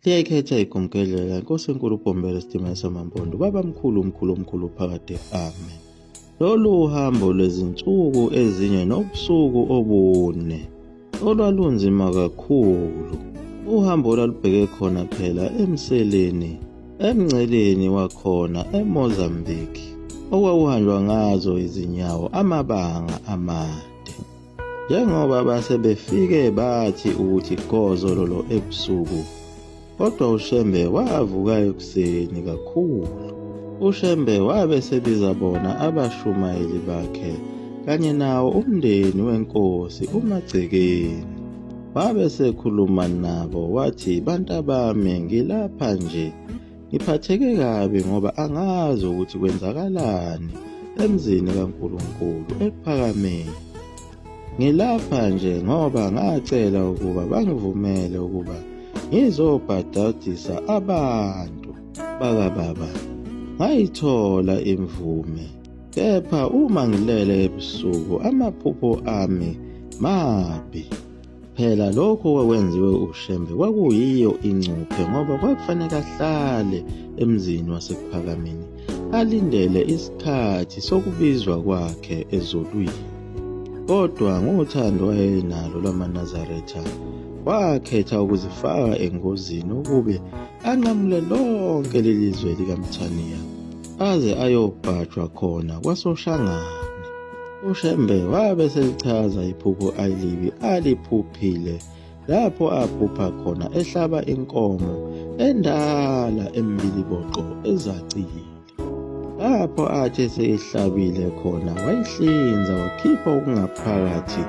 Iyayikhetha igumgedlela Nkosi enkulu uBhombela Sitimela samaMpondo Baba mkhulu mkhulu omkhulu phakade amen. Lolu hambo lwezinsuku ezinye nobusuku obune olwalunzima kakhulu. Uhambo olwalubheke khona phela emseleni emngceleni wakhona eMozambique okwakuhanjwa ngazo izinyawo amabanga amade. Njengoba base befike bathi ukuthi gozololo ebusuku, kodwa uShembe wavuka ekuseni kakhulu. UShembe wabe sebiza bona abashumayeli bakhe kanye nawo umndeni wenkosi uMagcekeni. Wabe sekhuluma nabo wathi, bantabami ngilapha nje Ngiphatheke kabi ngoba angazi ukuthi kwenzakalani emzini kaNkulunkulu ekuphakameni. Ngilapha nje ngoba ngacela ukuba bangivumele ukuba ngizobhadadisa abantu bakababa. Ngayithola imvume, kepha uma ngilele ebusuku amaphupho ami mabi. Phela lokhu okwakwenziwe uShembe kwakuyiyo ingcuphe ngoba kwakufanele ahlale emzini waseKuphakameni alindele isikhathi sokubizwa kwakhe ezulwini. Kodwa ngothando ayenalo lwamaNazaretha wakhetha ukuzifaka engozini ukube anqamule lonke leli zwe likaMthaniya aze ayobhajwa khona kwaSoshangane. UShembe wabe selichaza iphupho alibi aliphuphile lapho aphupha khona ehlaba inkomo endala embiliboqo ezacile. Lapho athi eseyihlabile khona wayihlinza wakhipha okungaphakathi.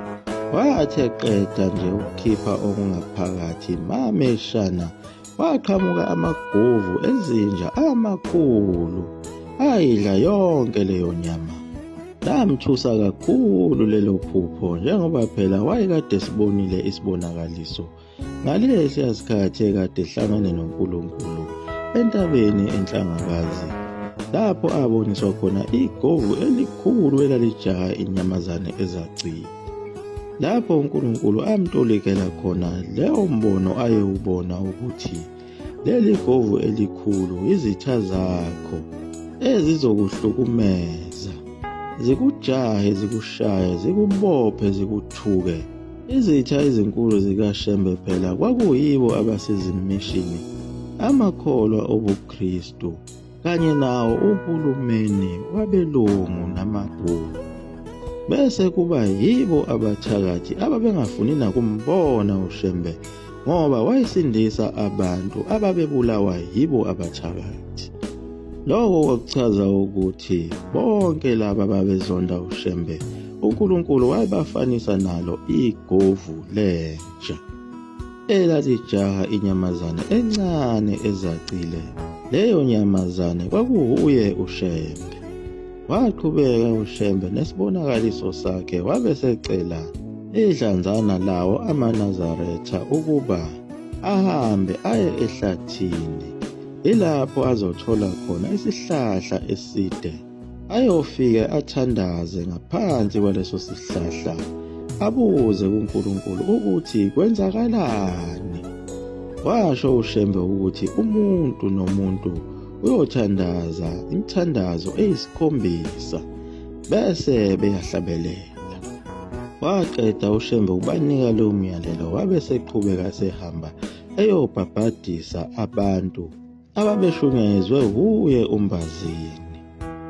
Wathi eqeda nje ukukhipha okungaphakathi mameshana kwaqhamuka amagovu ezinja amakhulu ayidla yonke leyo nyama. Lamthusa kakhulu lelo phupho njengoba phela wayekade sibonile isibonakaliso ngalesiya sikhathi ekade ehlangane noNkulunkulu entabeni enhlangakazi lapho aboniswa khona igovu elikhulu elalijaha inyamazane ezacile lapho uNkulunkulu amtolikela khona leyo mbono ayewubona ukuthi Leli govu elikhulu izitha zakho ezizokuhlukumeza, zikujahe, zikushaye, zikubophe, zikuthuke. Izitha ezinkulu zikaShembe phela kwakuyibo abasezimishini, amakholwa obuKristu. kanye nawo uhulumeni wabelungu namabhunu. Bese kuba yibo abathakathi ababengafuni nakumbona uShembe ngoba wayesindisa abantu ababebulawa yibo abathakathi. Lokho kwakuchaza ukuthi bonke laba babezonda uShembe uNkulunkulu wayebafanisa nalo igovu lenja. Elalijaha inyamazane encane ezacile. Leyo nyamazane kwakuwuye uShembe. Waqhubeka uShembe nesibonakaliso sakhe wabe secela idlanzana lawo amaNazaretha ukuba ahambe aye ehlathini, ilapho azothola khona isihlahla eside ayofike athandaze ngaphansi kwaleso sihlahla abuze kuNkulunkulu ukuthi kwenzakalani. Washo uShembe ukuthi umuntu nomuntu uyothandaza imithandazo eyisikhombisa bese beyahlabelela. Waqeda uShembe ukubanika lowo myalelo wabe seqhubeka sehamba eyobhabhadisa abantu ababeshunyayezwe wuye uMbazini.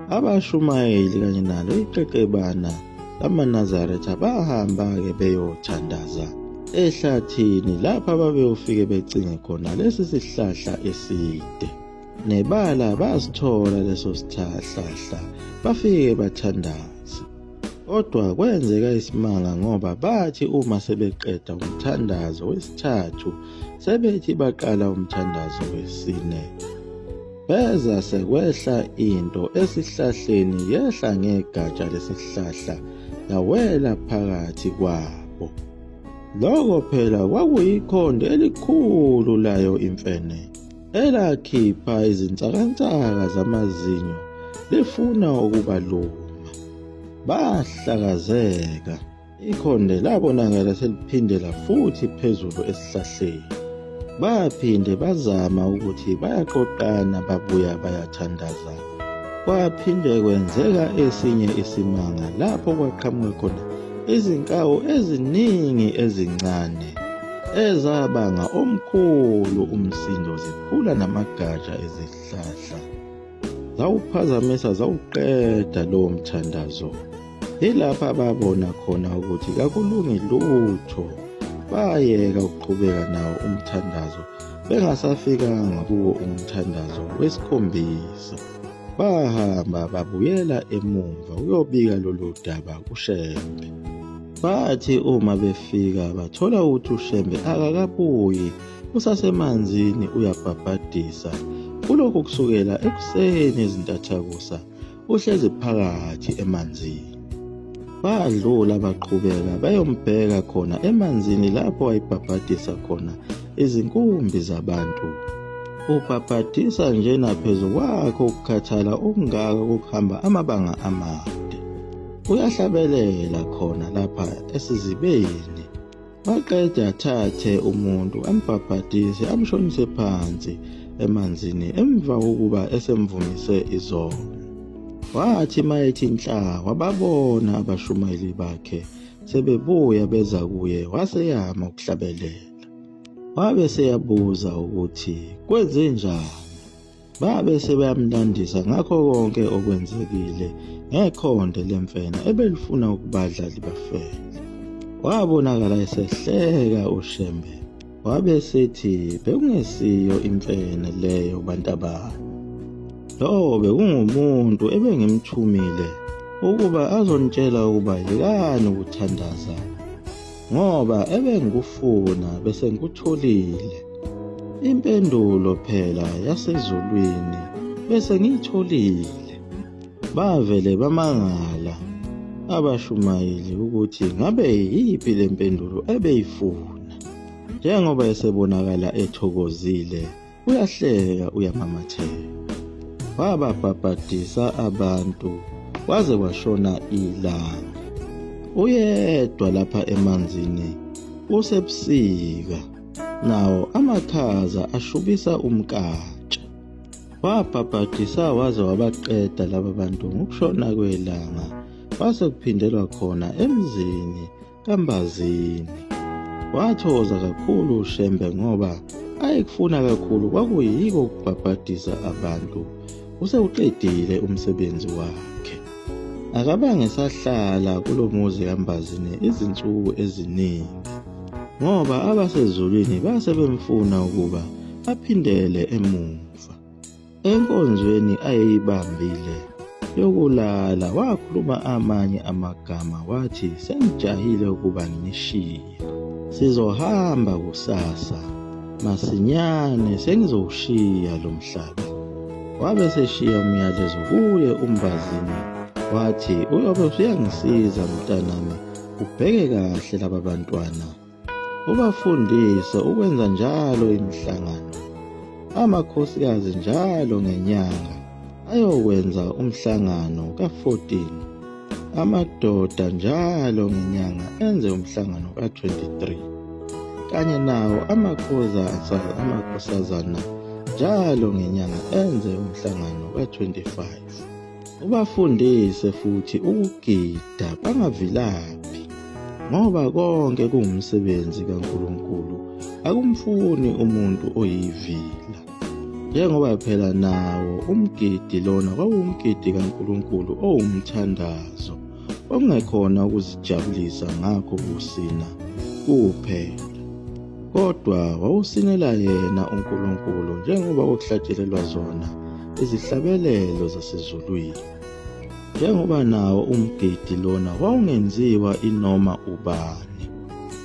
Abashumayeli kanye nalo iqeqebana lamaNazaretha bahamba-ke beyothandaza ehlathini lapho ababeyofike becinge khona lesi sihlahla eside. Nebala basithola leso sihlahla bafike bathandaza. Kodwa kwenzeka isimanga ngoba bathi uma sebeqeda umthandazo wesithathu sebethi baqala umthandazo wesine beza sekwehla into esihlahleni yehla ngegatsha lesihlahla yawela phakathi kwabo. Lokho phela kwakuyikhonde elikhulu layo imfene elakhipha izinsakansaka zamazinyo lifuna ukubaluma. Bahlakazeka. Ikhonde labonakala seliphindela futhi phezulu esihlahleni. Baphinde bazama ukuthi bayaqoqana babuya bayathandaza. Kwaphinde kwenzeka esinye isimanga lapho kwaqhamuka khona izinkawu eziningi ezincane ezabanga omkhulu umsindo ziphula namagatsha ezihlahla. Zawuphazamisa zawuqeda lowo mthandazo. Yilapha babona khona ukuthi kakulungi lutho. Bayeka ukuqhubeka nawo umthandazo bengasafikanga kuwo umthandazo wesikhombisa. Bahamba babuyela emumva ukuyobika lolu daba kuShembe. Bathi uma befika bathola ukuthi uShembe akakabuyi usasemanzini uyabhabhadisa. Kulokhu kusukela ekuseni ezintathakusa uhlezi phakathi emanzini. Badlula baqhubeka bayombheka khona emanzini lapho wayebhabhadisa khona izinkumbi zabantu. Ubhabhadisa nje naphezu kwakho ukukhathala okungaka kokuhamba amabanga amade. Uyahlabelela khona lapha esizibeni. Maqede athathe umuntu ambhabhadise amshonise phansi emanzini emva kokuba esemvumise izono. Wathi mayethi nhla wababona abashumayeli bakhe sebebuya beza kuye waseyama ukuhlabelela. Wabe seyabuza ukuthi kwenzenjani. Babe sebeyamlandisa ngakho konke okwenzekile ngekhonde lemfene ebelifuna ukubadla libafele. Wabonakala esehleka uShembe wabe sethi bekungesiyo imfene leyo bantabami. Lowo bekungumuntu ebengimthumile ukuba azonitshela ukuba yekani ukuthandaza ngoba ebengikufuna bese ngikutholile. Impendulo phela yasezulwini bese ngiyitholile. Bavele bamangala abashumayeli ukuthi ngabe yiyiphi le mpendulo ebeyifuna. Njengoba esebonakala ethokozile, uyahleka uyamamatheka. Wababhabhadisa abantu kwaze kwashona ilanga. Uyedwa lapha emanzini kusebusika. Nawo amakhaza ashubisa umnkantsha. Wabhabhadisa waze wabaqeda laba bantu ngokushona kwelanga kwase kuphindelwa khona emzini kaMbazini. Wathokoza kakhulu uShembe ngoba ayekufuna kakhulu kwakuyiko ukubhabhadisa abantu. Usewuqedile umsebenzi wakhe. Akabange sahlala kulo muzi kaMbazini izinsuku eziningi ngoba abasezulwini base bemfuna ukuba aphindele emuva. Enkonzweni ayeyibambile yokulala wakhuluma amanye amagama wathi sengijahile ukuba nginishiye. Sizohamba kusasa masinyane sengizowushiya lo mhlaba. Wabe eseshiya umyalezo kuye uMbazini wathi uyobe usuyangisiza mntanami ubheke kahle laba bantwana ubafundise ukwenza njalo imihlangano amakhosikazi njalo ngenyanga ayokwenza umhlangano ka-14 amadoda njalo ngenyanga enze umhlangano ka-23 kanye nawo amakhosazana njalo ngenyanga enze umhlangano ka-25. Ubafundise futhi ukugida bangavilaphi ngoba konke kuwumsebenzi kaNkulunkulu akumfuni umuntu oyivila. Njengoba phela nawo umgidi lona kwawumgidi kaNkulunkulu owumthandazo okungekhona ukuzijabulisa ngakho kusina kuphela kodwa wawusinela yena uNkulunkulu njengoba kuhlatshelelwa zona izihlabelelo zasezulwini. Njengoba nawo umgidi lona wawungenziwa inoma ubani.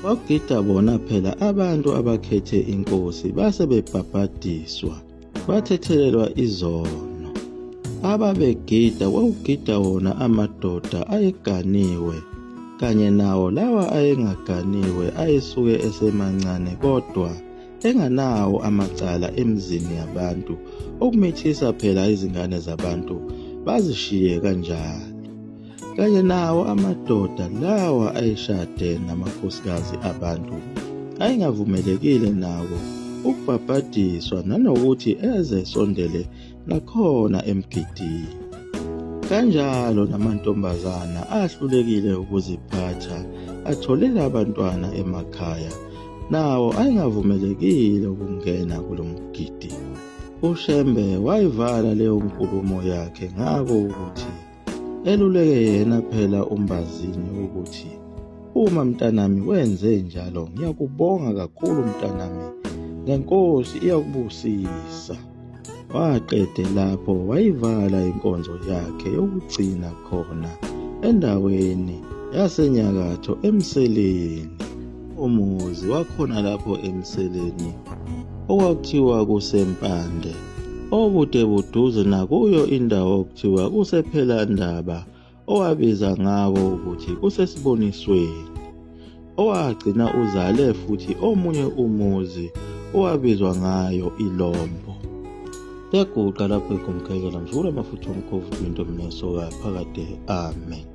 Kwakugida bona phela abantu abakhethe inkosi base bebhabhadiswa, bathethelelwa izono. Ababegida kwakugida wona amadoda ayeganiwe kanye nawo lawa ayengaganiwe ayesuke esemancane kodwa enganawo amacala emzini yabantu okumithisa phela izingane zabantu bazishiye kanjalo kanye nawo amadoda lawa ayeshade namakhosikazi abantu ayengavumelekile nawo ukubhabhadiswa nanokuthi eze esondele nakhona emgidini. Kanjalo namantombazana ahlulekile ukuziphatha atholele abantwana emakhaya nawo ayengavumelekile ukungena kulo mgidi. UShembe wayivala leyo nkulumo yakhe ngako ukuthi eluleke yena phela uMbazini ukuthi uma mntanami wenze njalo ngiyakubonga kakhulu mntanami ngenkosi iyakubusisa. Waqede lapho wayivala inkonzo yakhe yokugcina khona endaweni yasenyakatho eMseleni. Umuzi wakhona lapho eMseleni okwakuthiwa kuseMpande, obude buduze nakuyo indawo okuthiwa kusePhelandaba owabiza ngawo ukuthi kuseSibonisweni, owagcina uzale futhi omunye umuzi owabizwa ngayo iLombo. Yaguqa lapho igumgezela mzukulu amafutha omkhovu kwintombi nesoka phakade. Amen.